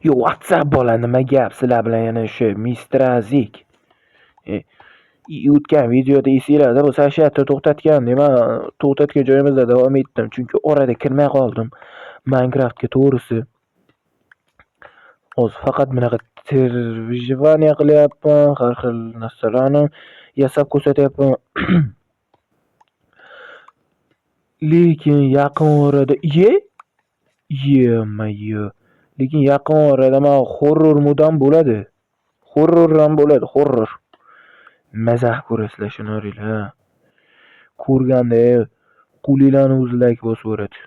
Yo, WhatsApp bola, nima gap? Sizlar bilan yana o'sha Mr. Azik. O'tgan videoda esinglarda bo'lsa, shu yerda to'xtatgandim. Men to'xtatgan joyimizda davom etdim, chunki orada kirmay qoldim Minecraftga, to'g'risi. Hozir faqat bunaqa выживание qilyapman, har xil narsalarni yasab ko'rsatyapman. Lekin yaqin orada ye-ma-yo. Lekin yaqin orada men horror modam bo'ladi. Horror ham bo'ladi, horror. Mazax ko'rasizlar shuni o'ringlar. Ko'rganda qo'linglarni o'zi like bosib yuboradi.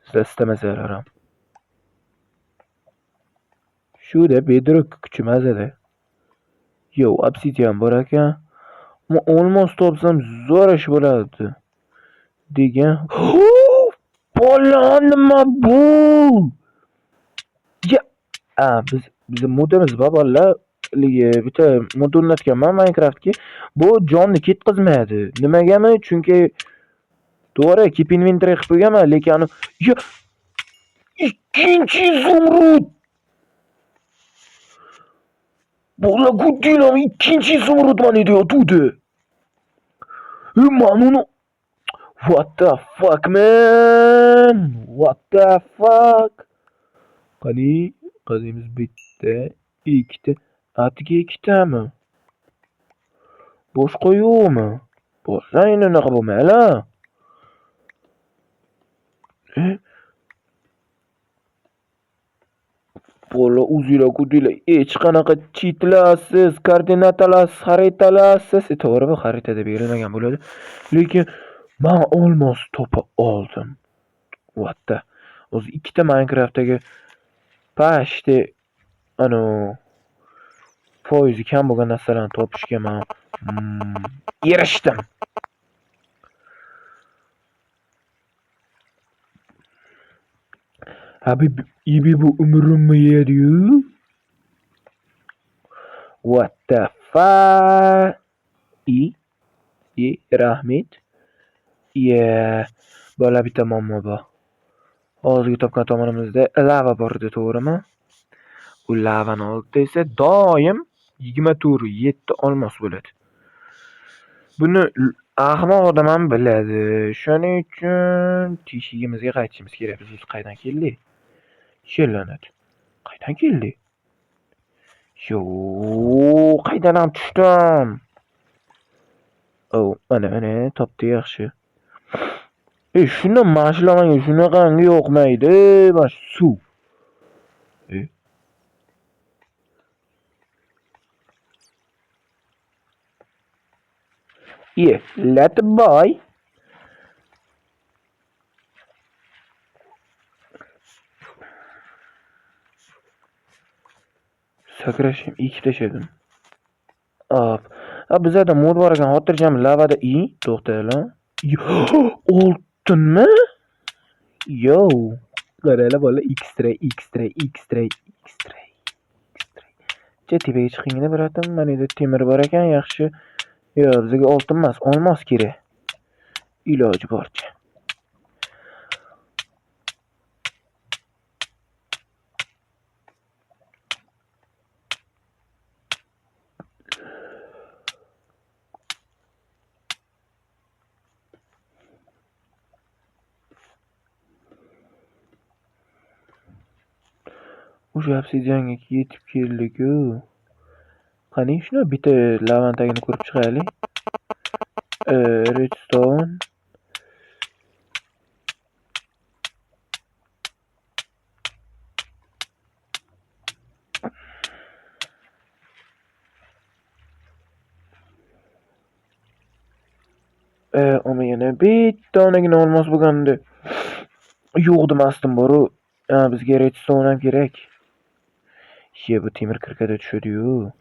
Sizlar istamasalar ham. Shu-da bedrock kuchi mazada. Yo, obsidian bor ekan. Olmos topsam zo'r ish bo'lardi. Degan. Bola, nima bu? Ya, biz modimiz bor bolalar. Haligi bitta mod o'rnatganman Minecraftga. Bu jonni ketqizmaydi. Nimagami? Chunki to'g'ri keep inventory qilib qo'yganman, lekin ani ikkinchi izumrud. Bola ko'rdinglarmi? Ikkinchi izumrud mana yerda yotuvdi. Man uni what the fuck man? What the fuck? Qani, qazimiz bitta, ikkita, atigi ikkitami? Boshqa yo'qmi? Boshqa endi unaqa bo'lmaydi. Bola o'zinglar ko'rdinglar, hech qanaqa cheatlarsiz, koordinatalarsiz, xaritalarsiz. To'g'ri, bu xaritada berilmagan bo'ladi. Lekin men olmos topa oldim. What the? O'zi ikkita Minecraftdagi pashti ano foizi kam bo'lgan narsalarni topishga men erishdim. Abi, ibi bu umrimni yedi-yu. What the fuck? I, rahmat. Yeah, bola bitta muammo bor. Hozirgi topgan tomonimizda lava bor edi, to'g'rimi? U lavani oldida esa doim 24.7 olmos bo'ladi. Buni ahmoq odam ham biladi. Shuning uchun teshigimizga qaytishimiz kerak. Biz o'zi qaydan keldik? Sherlanadi. Qaydan keldik? Yo'q, qaydan ham tushdim? Oh, mana, mana topdi, yaxshi. Shuni mana shular menga shunaqangi yoqmaydi, mana shu suv. Ye, let boy. Sakrashim ekib tashladim. Hop. Ha, bizada mod bor ekan, xotirjam lavada i, to'xtanglar. Oltinmi? Yo. Qaranglar bola, X-ray, X-ray, X-ray, X-ray, X-ray. Che, tepaga chiqingda biratim, mana yerda temir bor ekan, yaxshi. Yo'q, bizga oltin emas, olmos kerak. Iloji boricha. O'sha obsidianga yetib keldik-ku. Qani shuni bitta lavani tagini ko'rib chiqaylik. Redstone. Ama yana bitta onagina olmos bo'lganda yo'q demasdim boru. Bizga redstone ham kerak. Ye, bu temir kirkada tushadi-yu.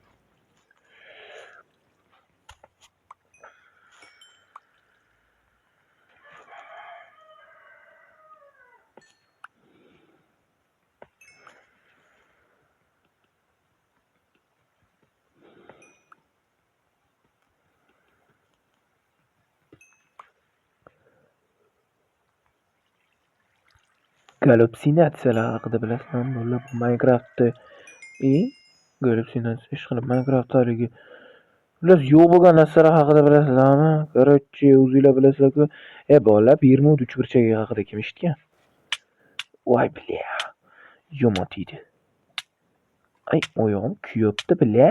Gallyutsinatsiyalar haqida bilasizlarmi bolalar? Bu Minecraftda gallyutsinatsiya ish qilib Minecraft haligi xullas yo'q bo'lgan narsalar haqida bilasizlarmi? Короче, o'zinglar bilasizlar-ku. Bolalar, Bermuda uchburchagi haqida kim eshitgan? Voy бля. Yomon tegdi. Ay, oyog'im kuyibdi, бля.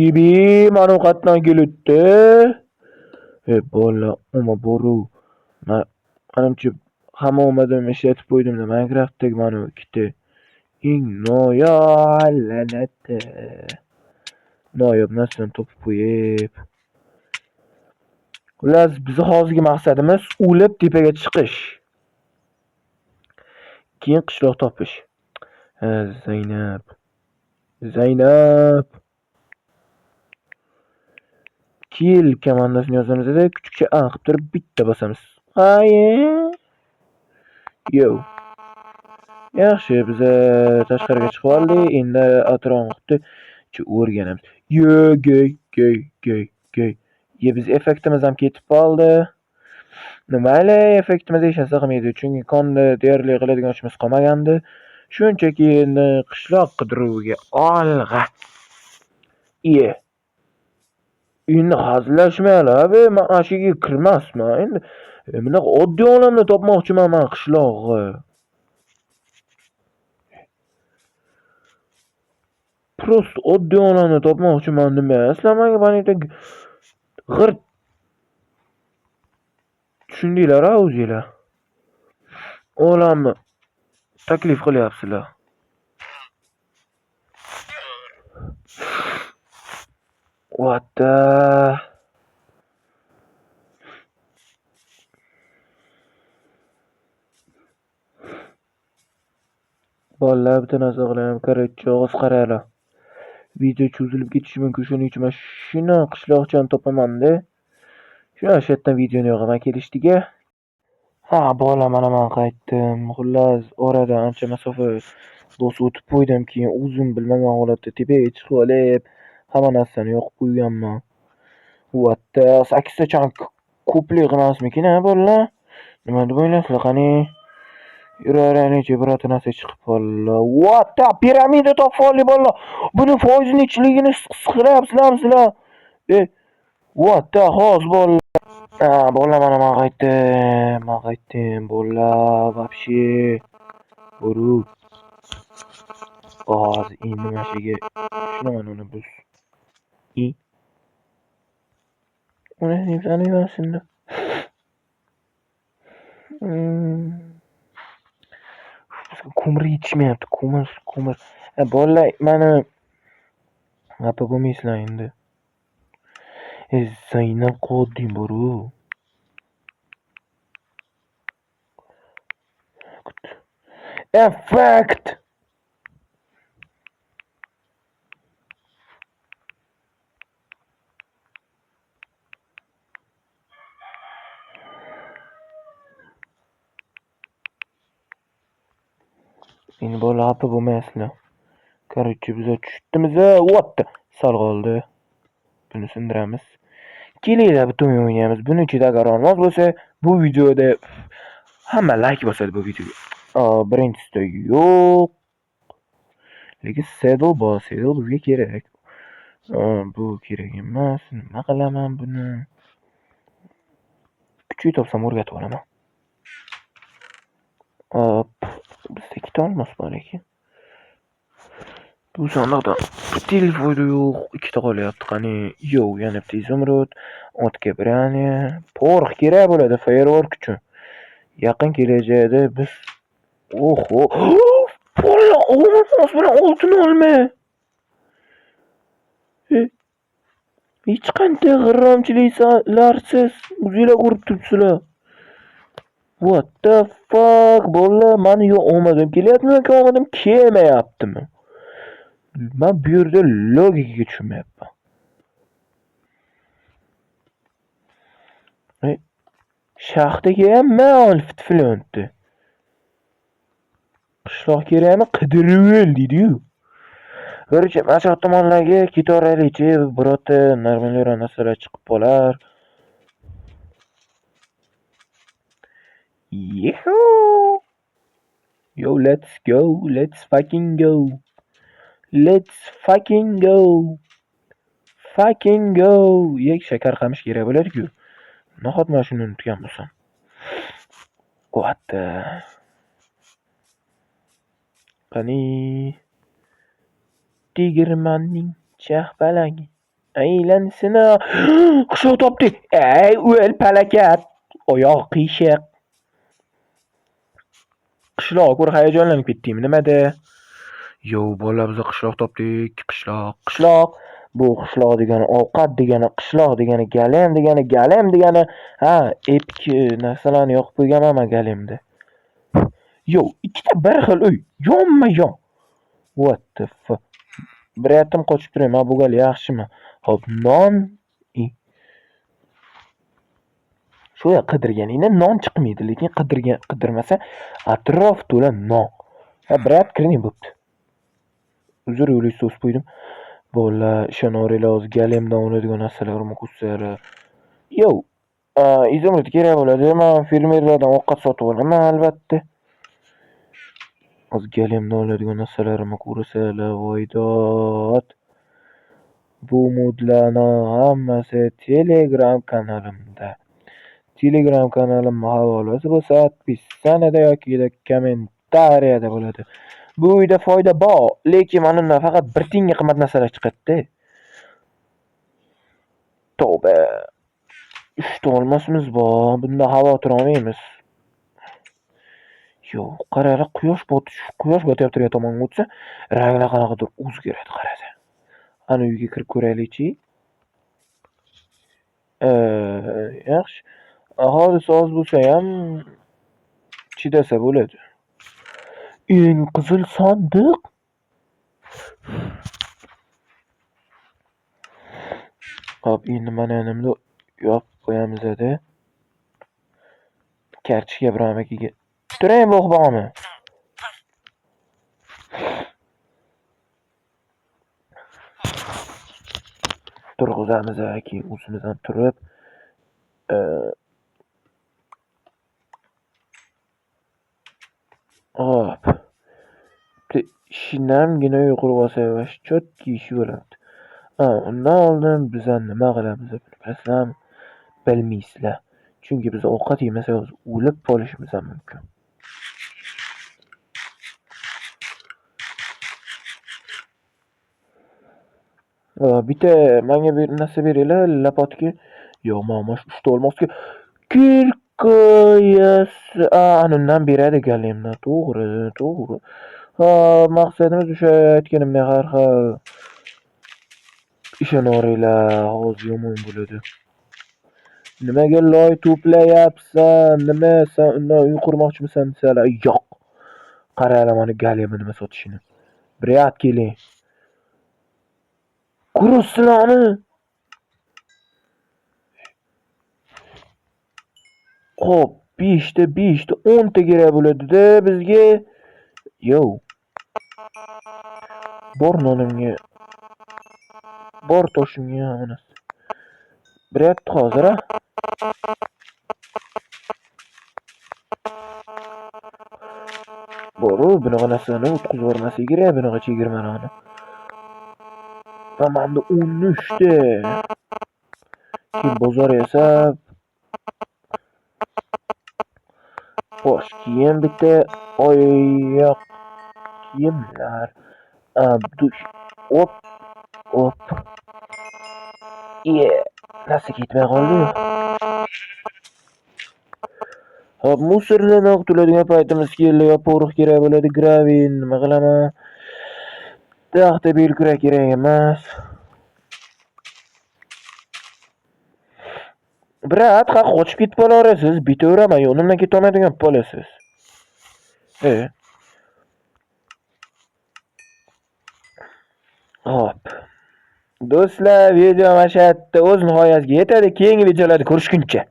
Ibi, mana qayerdan kelibdi? Bolalar, umuman boru. Manimcha hamma omadimni ishlatib qo'ydimda Minecraftdagi mana ikkita eng noyob la'nati. Noyob narsani topib qo'yib. Xullas, bizni hozirgi maqsadimiz o'lib tepaga chiqish. Keyin qishloq topish. Zaynab. Zaynab. Kill komandasini yozamizda kuchukcha A qilib turib bitta bosamiz. Haye. Yo. Yaxshi, biz tashqariga chiqib oldik. Endi atrof muhitni o'rganamiz. Yo, gey, gey, gey, gey. Ye, biz effektimiz ham ketib qoldi. Mayli, effektimiz hech narsa qilmaydi, chunki konda deyarli qiladigan ishimiz qolmagandi. Shunchaki endi qishloq qidiruviga olg'a. Iye. Endi hazillashmanglar, be, men ana shu yerga kirmasman. Endi bunaqa oddiy olamda topmoqchiman men qishlog'i. Prosta oddiy olamda topmoqchiman nima? Sizlar menga mana yerda g'irt tushundinglar a o'zinglar. Olamni taklif qilyapsizlar. What the? Bolalar bitta narsa qilaman, короче, og'iz qaranglar. Video cho'zilib ketishi mumkin, shuning uchun men shuni qishloqchani topaman-da. Shu yerdan videoni yog'aman kelishdiga. Ha, bolalar, mana men qaytdim. Xullas, oradan ancha masofa bosib o'tib qo'ydim, keyin o'zim bilmagan holatda tepaga chiqib olib, hamma narsani yoqib qo'yganman. What the? 8 ta chunk ko'plik emasmikin, a bolalar? Nima deb o'ylaysizlar, qani? Yuraveraylikchi, birorta narsa chiqib qoldi. What the? Piramida topib oldik bolalar. Buni foizi nechiligini his qilyapsizlarmi sizlar? What the? Hozir bolalar. Ha, bolalar, mana men qaytdim. Men qaytdim, bolalar, вообще. Boru. Hozir endi mana shu yerga tushunaman uni biz. Uni endi. Bizga ko'mir yetishmayapti. Ko'mir, ko'mir. Bolalar, mani xafa bo'lmaysizlar endi. Zaynab qodding boru. Effekt. Endi bolalar xafa bo'lmaysizlar. Короче, biz tushdimiz. What the? Sal qoldi. Buni sindiramiz. Kelinglar, bitta o'yin o'ynaymiz. Buni ichida agar olmos bo'lsa, bu videoda hamma like bosadi bu videoga. Birinchisida yo'q. Lekin saddle bor, saddle bizga kerak. Bu kerak emas. Nima qilaman buni? Kuchuk topsam o'rgatib olaman. Hop, bizda ikkita olmos bor ekan. Bu sandiqda butil foyda yo'q, ikkita qolyapti. Qani, yo'q, yana bitta izumrud, otga brani, porox kerak bo'ladi firework uchun. Yaqin kelajakda biz oho, bola, olmos bilan oltin olma. Hech qanday g'irromchiliklarsiz o'zinglar ko'rib turibsizlar. What the fuck, bolalar, mani yo omadim kelyaptimi yoki omadim kelmayaptimi? Men bu yerda logikaga tushunmayapman. Shaxtaga ham fitfilonti. Qishloq kerakmi? Qidirib deydi-yu. Короче, mana shu tomonlarga ketaveraylikchi, birorta normalroq narsalar chiqib qolar. Yehu! Yo, let's go, let's fucking go. Let's fucking go. Fucking go. Yek shakar qamish kerak bo'ladi-ku. Nahot mana shuni unutgan bo'lsam. What the? Qani? Tegirmonning charxpalagi aylansin. Qishloq topdik. Ey, o'l palakat. Oyoq qiyshiq. Qishloq ko'rib hayajonlanib ketdingmi nimada? Yo, bolalar, biz qishloq topdik. Qishloq, qishloq. Bu qishloq degani ovqat degani, qishloq degani golem degani, golem degani, ha, epik narsalarni yoqib qo'yganman man golemda. Yo, ikkita bir xil uy, yonma-yon. What the fuck? Biryaptim qochib turay, men bu gal yaxshimi? Xo'p, non shu qidirganingda non chiqmaydi, lekin qidirgan qidirmasa atrof to'la non. Ha, brat kiring bo'pti. Uzr, yo'lingizni to'sib qo'ydim. Bolalar, ishonaveringlar, hozir galemdan oladigan narsalarimni ko'rsanglar. Yo, изумруд kerak bo'ladi. Men fermerlardan ovqat sotib olaman albatta. Hozir galemdan oladigan narsalarimni ko'rasanglar, voy dod. Bu modlarni hammasi Telegram kanalimda. Telegram kanalim havolasi bo'lsa, описание da yoki kommentariyada bo'ladi. Bu uyda foyda bor, lekin mana undan faqat bir tiyinga qimmat narsalar chiqadi-da. Tavba. 3 ta olmosimiz bor. Bundan xavotir olmaymiz. Yo'q, qaranglar, quyosh botish, quyosh botyapti turgan tomonga o'tsa, ranglar qanaqadir o'zgaradi, qarasa. Ana uyga kirib ko'raylikchi. Yaxshi. Aholisi oz bo'lsa ham chidasa bo'ladi. Eng qizil sandiq. Hop, endi mana endi yopib qo'yamiz-da. Kartoshka Ibrohim akaga. Turing bo'g'boni. Turg'izamiz, keyin o'zimiz ham turib, hop. Shinamgina uy qurib olsak, вообще чёткий ish bo'ladi. Ha, undan oldin biza nima qilamiz bilasizlarmi? Bilmaysizlar. Chunki biz ovqat yemasak hozir o'lib qolishimiz ham mumkin. Bitta menga bir narsa beringlar, lapotki. Yo'q, mana shu 3 ta olmosga kirka ana undan beradi galemdan. To'g'ri, to'g'ri. Ha, maqsadimiz o'sha aytganimdek har xil ishonaveringlar, hozir yomon bo'ladi. Nimaga loy to'playapsan? Nima sen undan uy qurmoqchimisan desalar, yo'q. Qaranglar mana galemi nima sotishini. Brat keling. Ko'rasizlarmi? Xo'p, 5 ta, 5 ta, 10 ta kerak bo'ladi-da bizga. Yo. Bor nonimga, bor toshimga hamma narsa. Biryapti hozir, a? Boru, bunaqa narsani o'tkazib yubormaslik kerak, bunaqa chegirmalarni. Va menda 13 ta. Keyin bozor yasab, bosh kiyim bitta, oyoq kiyimlar. Dush. Op, op. Iye, narsa ketmay qoldi-yu. Hop, musorlardan qutuladigan paytimiz keldi. Yo porox kerak bo'ladi, graviy nima qilaman? Taxta belkurak kerak emas. Brat, ha qochib ketib qolaverasiz, bitaveraman, yonimdan ketolmaydigan bo'lasiz. Hop. Do'stlar, video mana shu yerda o'z nihoyasiga yetadi. Keyingi videolarda ko'rishguncha.